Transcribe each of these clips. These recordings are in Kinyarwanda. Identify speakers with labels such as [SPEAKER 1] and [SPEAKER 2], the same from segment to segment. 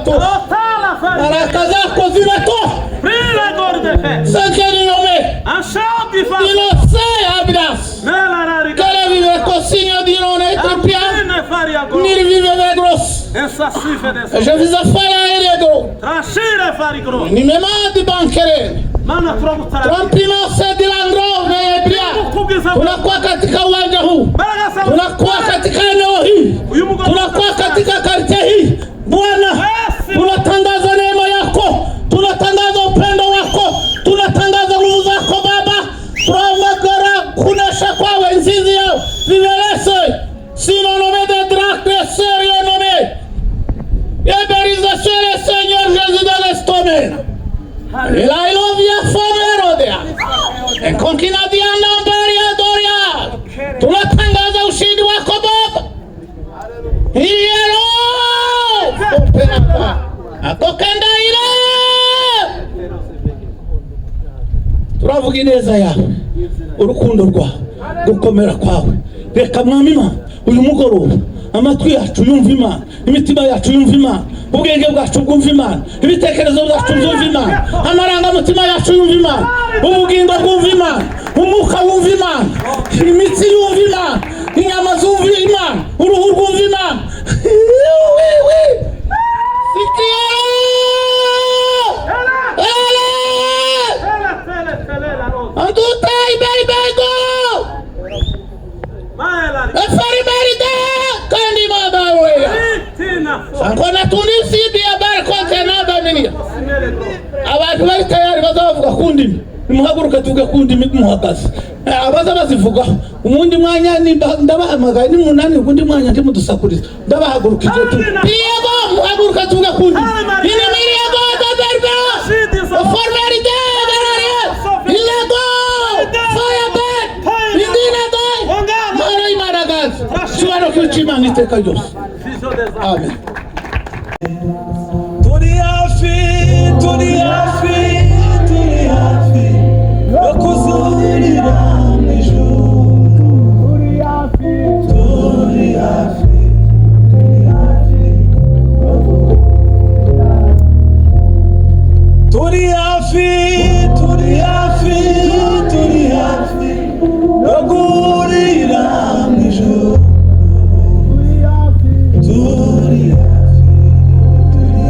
[SPEAKER 1] Zinatosha, baraka zako zinatosha. Sankelinome dinosea abdas kele vive cosinho dinone tripia nilvive gros je vis afala eredo nimemadi bankere trampinose dilandro ebria. Tunakuwa katika uwanja huu, tunakuwa katika eneo hii, tunakuwa katika kartie hii. Bwana, tunatangaza neema yako, tunatangaza upendo wako, tunatangaza nguvu zako Baba. Turamagara kunesha kwawe nzizi yao viverese sinonome de drakte serionome eberizasere Seigneur Jésus de l'Estomène. Ilailovia famerodea enkonkinadiana mberia doria. Tunatangaza ushindi wako Baba. Iyero operata atokenda ile. Turavuga ineza yawe, urukundo rwawe, gukomera kwawe. Reka Mwami Imana, uyu mugoroba amatwi yacu yumva Imana, imitima yacu yumva Imana, ubwenge bwacu bwumva Imana, ibitekerezo byacu byumva Imana, amarangamutima yacu yumva Imana, ubugingo bwumva Imana, umwuka wumva Imana, imitsi yumva Imana, inyama zumva Imana, uruhu rwumva Imana. Sikiyo! Ele! Andutai beibego! Efarimeride kandi madaweya. Sankona tunisi bia barkote naba minia. Abantu bari tayari bazavuga ku ndimi. Nimuhaguruke tuvuge ku ndimi muhagaze. Abaza bazivuga umundi mwanya ndabahamagaye ni munani undi mwanya ndimudusakuriza ndabahagurukije tu. Yego, muhaguruke tuvuge ku ndimi. Inimiriego daberbe. Formeride bararia. Ilego. Fire bed. Indina dai. Mara imaragazi. Shubano cy'Imana iteka ryose. Amen.
[SPEAKER 2] Turi hafi, turi hafi, turi hafi yo kuzurira mu ijuru. Turi hafi, turi hafi, turi hafi, turi hafi, turi hafi yo guhurira mu ijuru. Turi hafi, turi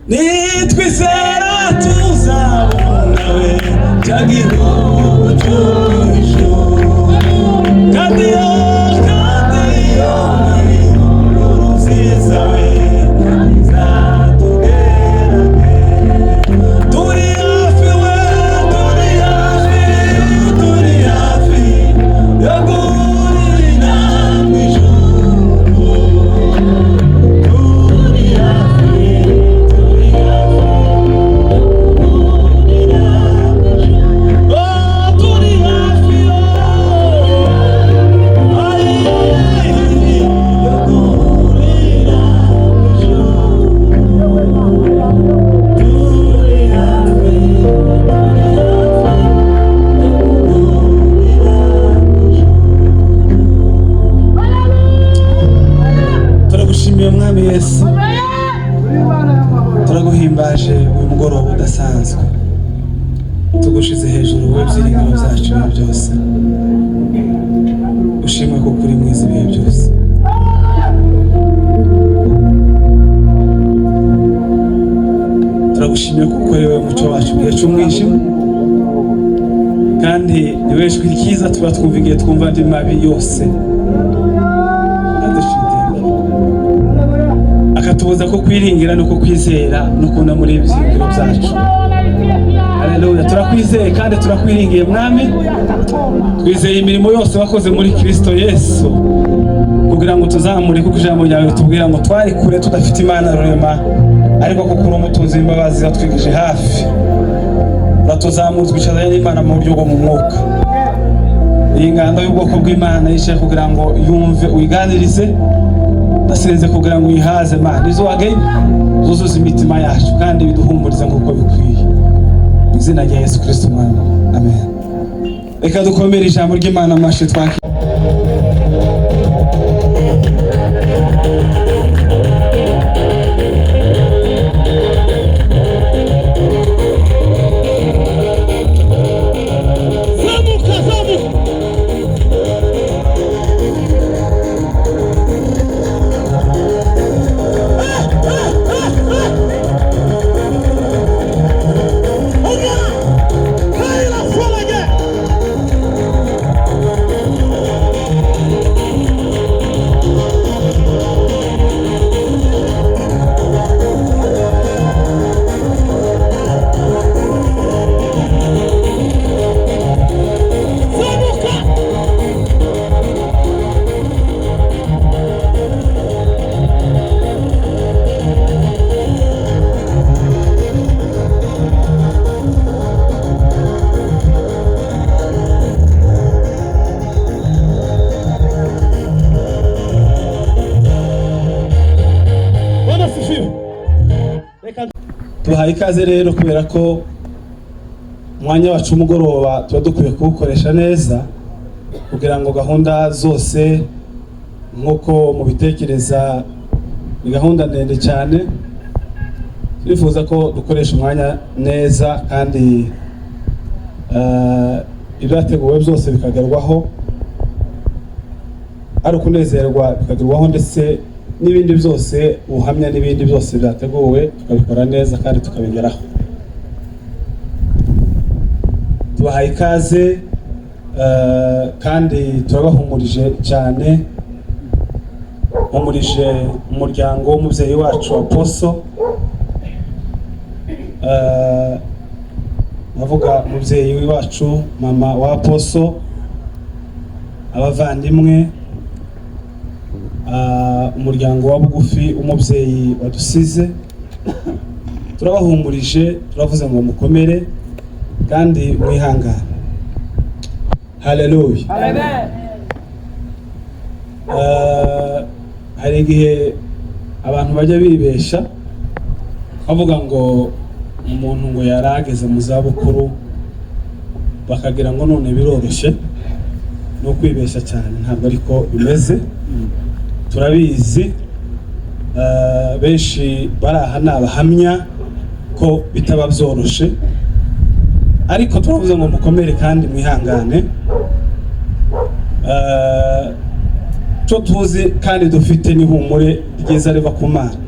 [SPEAKER 2] Nitwizera tuzabona we cya gihugu cyo mu ijuru. Kandi yo, kandi yo ni inkuru nziza we izatugerage. Turi hafi we, turi hafi, turi hafi yo guhurira mu ijuru. Turi hafi, turi hafi guhurira mu ijuru. Oh, turi hafi, oh, ay, yo guhurira mu ijuru. Turi hafi, turi hafi yo guhurira mu ijuru. Turagushimiye, Mwami Yesu, turaguhimbaje uyu mugoroba udasanzwe, tugushize hejuru, wowe byiringiro byacu ibihe byose. Ushimwe kuko uri mwiza ibihe byose. Turagushimiye kuko ari wowe mucyo wacu mu gihe cy'umwijima, kandi ni wowe jwi ryiza tuba twumva igihe twumva andi mabi yose adushidika, akatubuza ko kwiringira no kwizera no kubona muri ibyiringiro byacu. Haleluya! Turakwizeye kandi turakwiringiye, Mwami. Twizeye imirimo yose wakoze muri Kristo Yesu kugira ngo tuzamure, kuko ijambo ryawe ritubwira ngo twari kure tudafite Imana rurema, ariko kuko uri umutunzi w'imbabazi watwigije hafi, uratuzamura, twicaranye n'Imana mu buryo bwo mu mwuka. Iyi ngando y'ubwoko bw'Imana yicaye kugira ngo yumve, uyiganirize. Ndasenze kugira ngo uyihaze, Mana, izo wagennye zuzuze imitima yacu kandi biduhumurize nk'uko bikwiye, mu izina rya Yesu Kristo Umwami, amen. Reka dukomere ijambo ry'Imana amashyi twakira.
[SPEAKER 1] Zamuka, zamuka! Zamuka! Bwana asifiwe. Reka
[SPEAKER 2] Tubahaye ikaze rero, kubera ko umwanya wacu w'umugoroba tuba dukwiye kuwukoresha neza kugira ngo gahunda zose nk'uko mubitekereza ni gahunda ndende cyane. Turifuza ko dukoresha umwanya neza kandi ibyateguwe byose bikagerwaho, ari ukunezerwa bikagerwaho, ndetse n'ibindi byose, ubuhamya n'ibindi byose byateguwe, tukabikora neza kandi tukabigeraho. Tubahaye ikaze kandi turabahumurije cyane. Humurije umuryango w'umubyeyi wacu wa poso, ndavuga umubyeyi wacu, mama wa poso, abavandimwe, umuryango wa bugufi w'umubyeyi wadusize. Turabahumurije, turavuze ngo mukomere kandi mwihangane. Haleluya! Hari igihe abantu bajya bibesha bavuga ngo umuntu ngo yari ageze mu zabukuru, bakagira ngo none biroroshye. Ni ukwibeshya cyane, ntabwo ariko bimeze. Turabizi, benshi bari aha ni abahamya ko bitaba byoroshe, ariko turavuze ngo mukomere kandi mwihangane. Cyo tuzi kandi dufite n'ihumure ryiza riva ku Mana.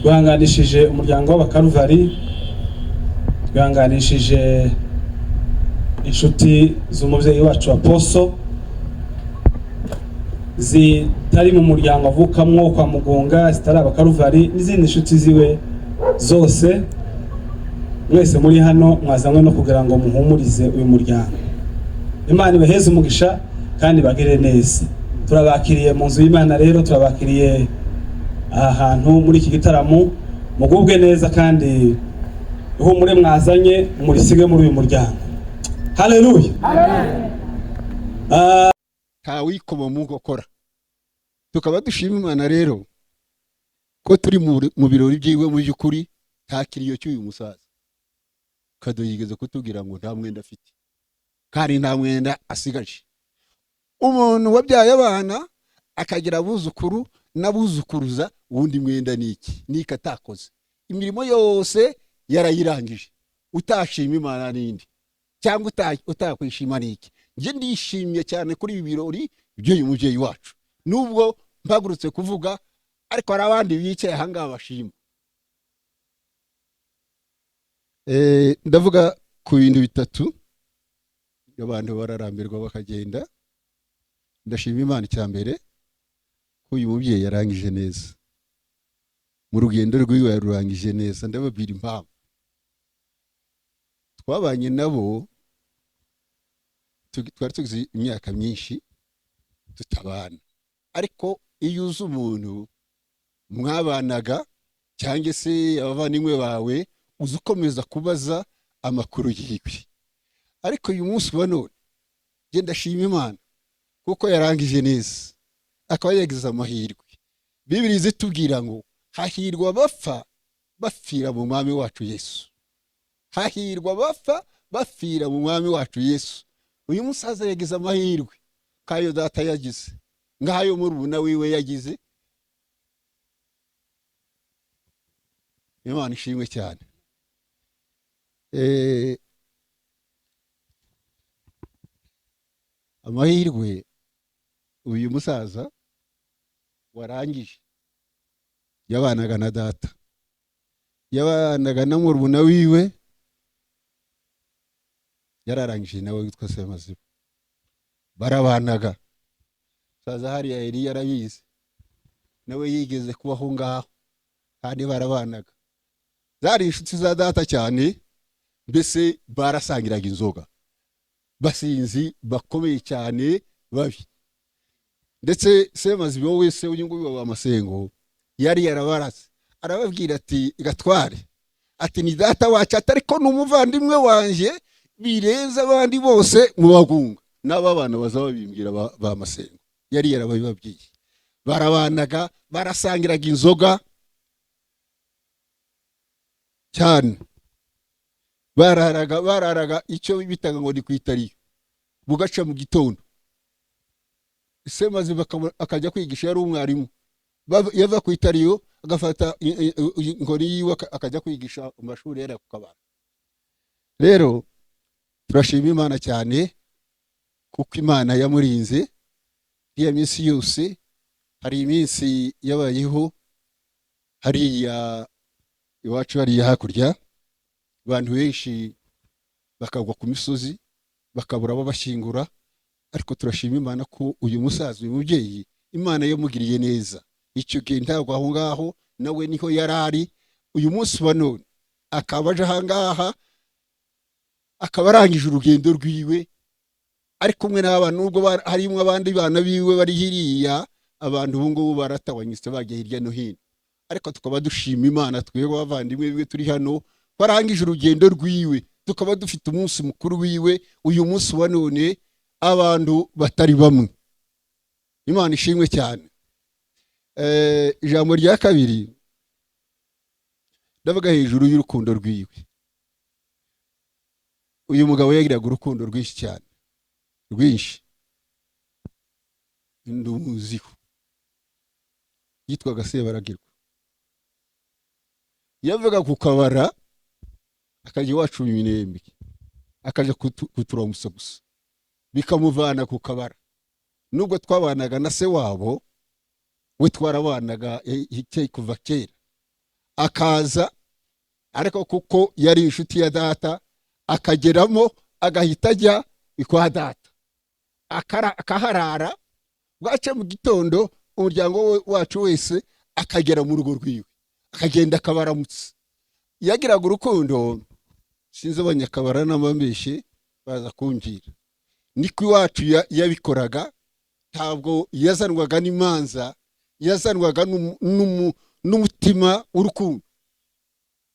[SPEAKER 2] Twihanganishije umuryango w'Abakaruvari, twihanganishije inshuti z'umubyeyi wacu wa Poso zitari mu muryango avukamwo kwa Mugunga, zitari Abakaruvari, n'izindi nshuti ziwe zose. Mwese muri hano mwazanywe no kugira ngo muhumurize uyu muryango. Imana ibaheze umugisha kandi bagire neza. Turabakiriye mu nzu y'Imana rero, turabakiriye aha hantu muri iki gitaramo. Mugubwe neza kandi ihumure mwazanye murisige muri uyu muryango. Haleluya.
[SPEAKER 3] Ntawikoma mu nkokora. Tukaba dushima Imana rero ko turi mu birori byiwe. Mu by'ukuri nta kiriyo cy'uyu musaza. Kado yigeze kutubwira ngo nta mwenda afite kandi nta mwenda asigaje. Umuntu wabyaye abana, akagira abuzukuru n'abuzukuruza, uwundi mwenda ni iki? Niki atakoze? Imirimo yose yarayirangije. Utashima Imana n'indi cyangwa utakwishima ni iki? Njye ndishimye cyane kuri ibi birori by'uyu mubyeyi wacu, nubwo mpagurutse kuvuga, ariko hari abandi bicaye ahangaha bashima. Ndavuga ku bintu bitatu, abantu bararambirwa bakagenda. Ndashima Imana icya mbere ko uyu mubyeyi yarangije neza mu rugendo rwiwe, yarurangije neza. Ndababwira impamvu. Twabanye nabo, twari tugize imyaka myinshi tutabana, ariko iyo uzi umuntu mwabanaga cyangwa se abavandimwe bawe, uzi ukomeza kubaza amakuru yiwe. Ariko uyu munsi wa none njye ndashima Imana kuko yarangije neza, akaba yagize amahirwe. Bibiri zitubwira ngo hahirwa abapfa bapfira mu Mwami wacu Yesu, hahirwa abapfa bapfira mu Mwami wacu Yesu. Uyu musaza yagize amahirwe kayo data yagize, ngayo murumuna wiwe yagize. Imana ishimwe cyane. Amahirwe uyu musaza warangije yabanaga na data, yabanaga na murumuna wiwe yararangije nawe witwa Semaziba, barabanaga. Musaza hariya yari yarabizi nawe, yigeze kubaho ngaho kandi barabanaga. Zari inshuti za data cyane, mbese barasangiraga inzoga, basinzi bakomeye cyane babi. Ndetse Semaziba wese uyu nguyu wa Masengo yari yarabarase, arababwira ati Gatware, ati ni data wacu, ati ariko ni umuvandimwe wanje birenze abandi bose mu Bagunga. N'aba bana bazababimbwira ba Masengo, yari yarababibabwiye. Barabanaga, barasangiraga inzoga cyane, bararaga icyo bitaga ngo ni kwitariyo, bugaca mu gitondo. Semaziba akajya kwigisha, yari umwarimu. Yava ku itariyo agafata inkoni yiwe akajya kwigisha mu mashuri yari ku Kabara. Rero turashima Imana cyane kuko Imana yamurinze iya minsi yose. Hari iminsi yabayeho hariya iwacu, hariya hakurya, abantu benshi bakagwa ku misozi bakabura abo bashyingura, ariko turashima Imana ko uyu musaza, uyu mubyeyi, Imana yamugiriye neza. Icyo gihe ntabwo aho ngaho nawe niho yari ari. Uyu munsi wa none akaba aje aha ngaha, akaba arangije urugendo rwiwe ari kumwe n'abana, nubwo harimo abandi bana biwe bari hiriya. Abantu ubu ngubu baratawanyitse bagiye hirya no hino, ariko tukaba dushima Imana twebwe abavandimwe biwe turi hano barangije urugendo rwiwe, tukaba dufite umunsi mukuru wiwe uyu munsi wa none, abantu batari bamwe. Imana ishimwe cyane. Ijambo rya kabiri ndavuga hejuru y'urukundo rwiwe. Uyu mugabo yagiraga urukundo rwinshi cyane, rwinshi. Ndumuziho yitwaga Sebaragirwa, yavaga ku Kabara akajya iwacu mu Minembwe, akaja kuturamusa gusa, bikamuvana ku Kabara. Nubwo twabanaga na se wabo, we twarabanaga kuva kera, Akaza, ariko kuko yari inshuti ya data, akageramo agahita ajya kwa data, akaharara. Bwaca mu gitondo, umuryango wacu wese akagera mu rugo rwiwe, akagenda akabaramutsa. Yagiraga urukundo. Sinzi abanyakabara n'abambeshe baza kumbwira niko iwacu yabikoraga. Ntabwo yazanwaga n'imanza, yazanwaga n'umutima w'urukundo.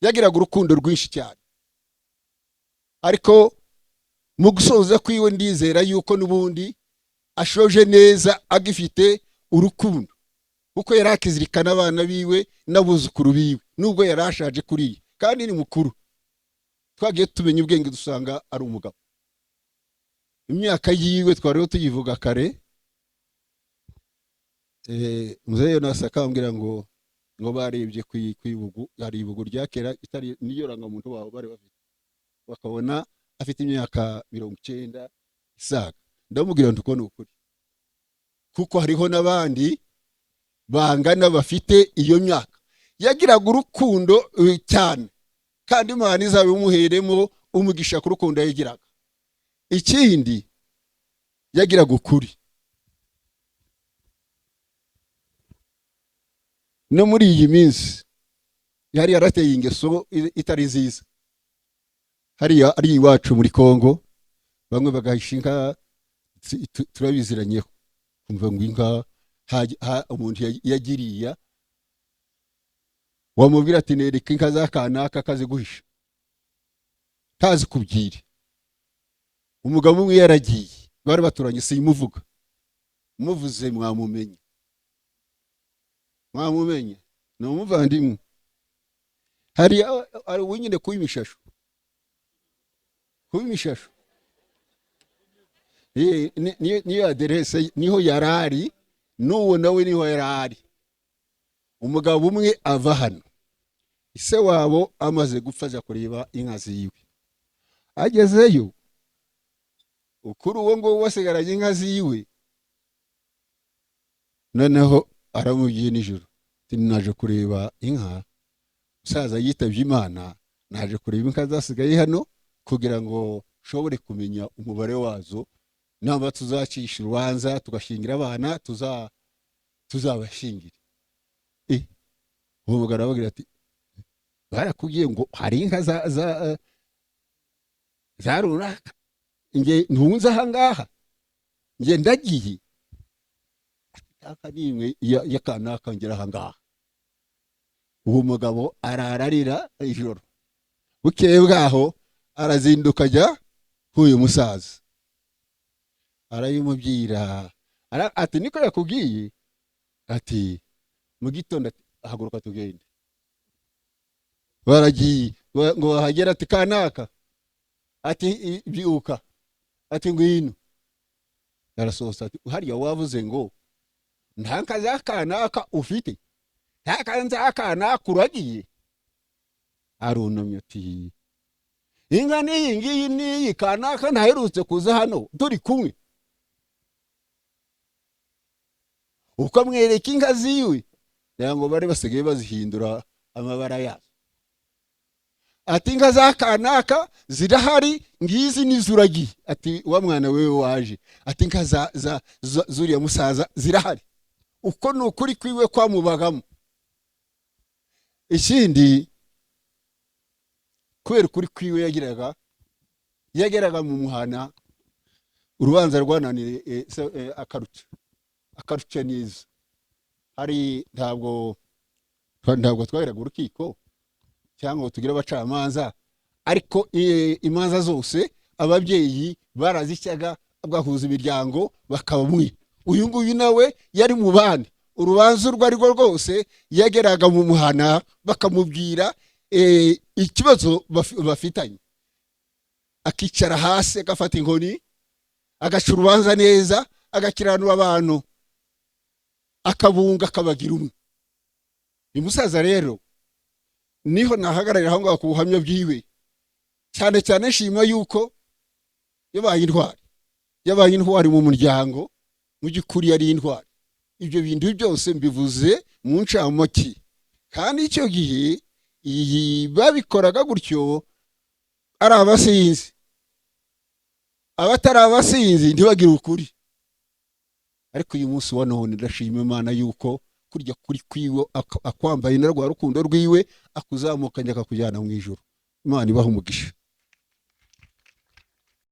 [SPEAKER 3] Yagiraga urukundo rwinshi cyane. Ariko mu gusoza kwiwe, ndizera yuko n'ubundi ashoje neza, agifite urukundo, kuko yari akizirikana abana biwe n'abuzukuru biwe, nubwo yari ashaje kuriya kandi ni mukuru. Twagiye tumenya ubwenge dusanga ari umugabo. Imyaka yiwe twariho tuyivuga kare. Muzehe Yonasi akambwira ngo barebye ku ibugu, hari ibugu rya kera itari niyo rangamuntu wabo bari bafite, bakabona afite imyaka 90 isaga. Ndamubwira nti uko ni ukuri, kuko hariho n'abandi bangana bafite iyo myaka. Yagiraga urukundo cyane, kandi Imana izabimuheremo umugisha ku rukundo yagiraga. Ikindi, yagiraga ukuri. No muri iyi minsi yari yarateye ingeso itari nziza hariya ari iwacu muri Kongo, bamwe bagahisha inka. Turabiziranyeho kumva ngo inka umuntu yagiriya, wamubwira ati nereka inka za kanaka, akaziguhisha ntazikubwire. Umugabo umwe yaragiye, bari baturanye, simuvuga, muvuze mwamumenye, mwamumenye, ni umuvandimwe. Hari ari wenyine kuba imishasho, kuba imishasho. Niyo aderese niho yarari, n'uwo nawe niho yarari. Umugabo umwe ava hano, ise wabo amaze gupfa, aja kureba inka ziwe. Agezeyo, ukuri uwo nguwo wasigaranye inka ziwe, noneho aramubwiye nijoro ati naje kureba inka, musaza yitabye Imana, naje kureba inka zasigaye hano kugira ngo nshobore kumenya umubare wazo, namba tuzacisha urubanza tugashingira abana, tuzabashingira. Uwo mugabo arababwira ati barakubwiye ngo hari inka za runaka, nge ntunze aha ngaha, nge ndagiye aka nimwe ya kanaka ngera aha ngaha. Uwo mugabo arararira ijoro, bukeye bwaho arazinduka ajya k'uyu musaza, arayimubwira. Ati niko yakubwiye? Ati mu gitondo ati haguruka tugende. Baragiye, ngo bahagera, ati kanaka, ati byuka, ati ngwino. Arasohoza ati hariya wavuze ngo nta nka za kanaka ufite, nta nka za kanaka uragiye. Arunamye ati inka n'iyi ngiyi n'iyi kanaka ntaherutse kuza hano turi kumwe. Ukamwereka inka ziwe, kugira ngo bari basigaye bazihindura amabara yazo. Ati inka za kanaka zirahari, ngizi nizuragiye. Ati wa mwana wewe waje, ati inka zuriya musaza zirahari. Uko ni ukuri kwiwe kwamubagamo. Ikindi, kubera ukuri kwiwe yageraga mu muhana, urubanza rwananiye, akaruca neza. Hari ntabwo twageraga urukiko cyangwa ngo tugire abacamanza, ariko imanza zose ababyeyi barazicyaga, bagahuza imiryango bakaba umwe. Uyu nguyu nawe yari mu bandi, urubanza urwo ari rwo rwose yageraga mu muhana bakamubwira ikibazo bafitanye, akicara hasi agafata inkoni, agaca urubanza neza, agakiranura abantu, akabunga, akabagira umwe. Uyu musaza rero niho nahagararira aho ngaho ku buhamya bwiwe, cyane cyane nshima yuko yabaye intwari, yabaye intwari mu muryango. Mu by'ukuri yari intwari. Ibyo bintu byose mbivuze mu ncamake, kandi icyo gihe Iyi babikoraga gutyo ari abasinzi. Abatari abasinzi ntibagire ukuri. Ariko uyu munsi wa none ndashima Imana yuko kurya kuri kwiwe akwambaye na rwa rukundo rwiwe, akuzamukanye akakujyana mu ijuru. Imana ibaha umugisha.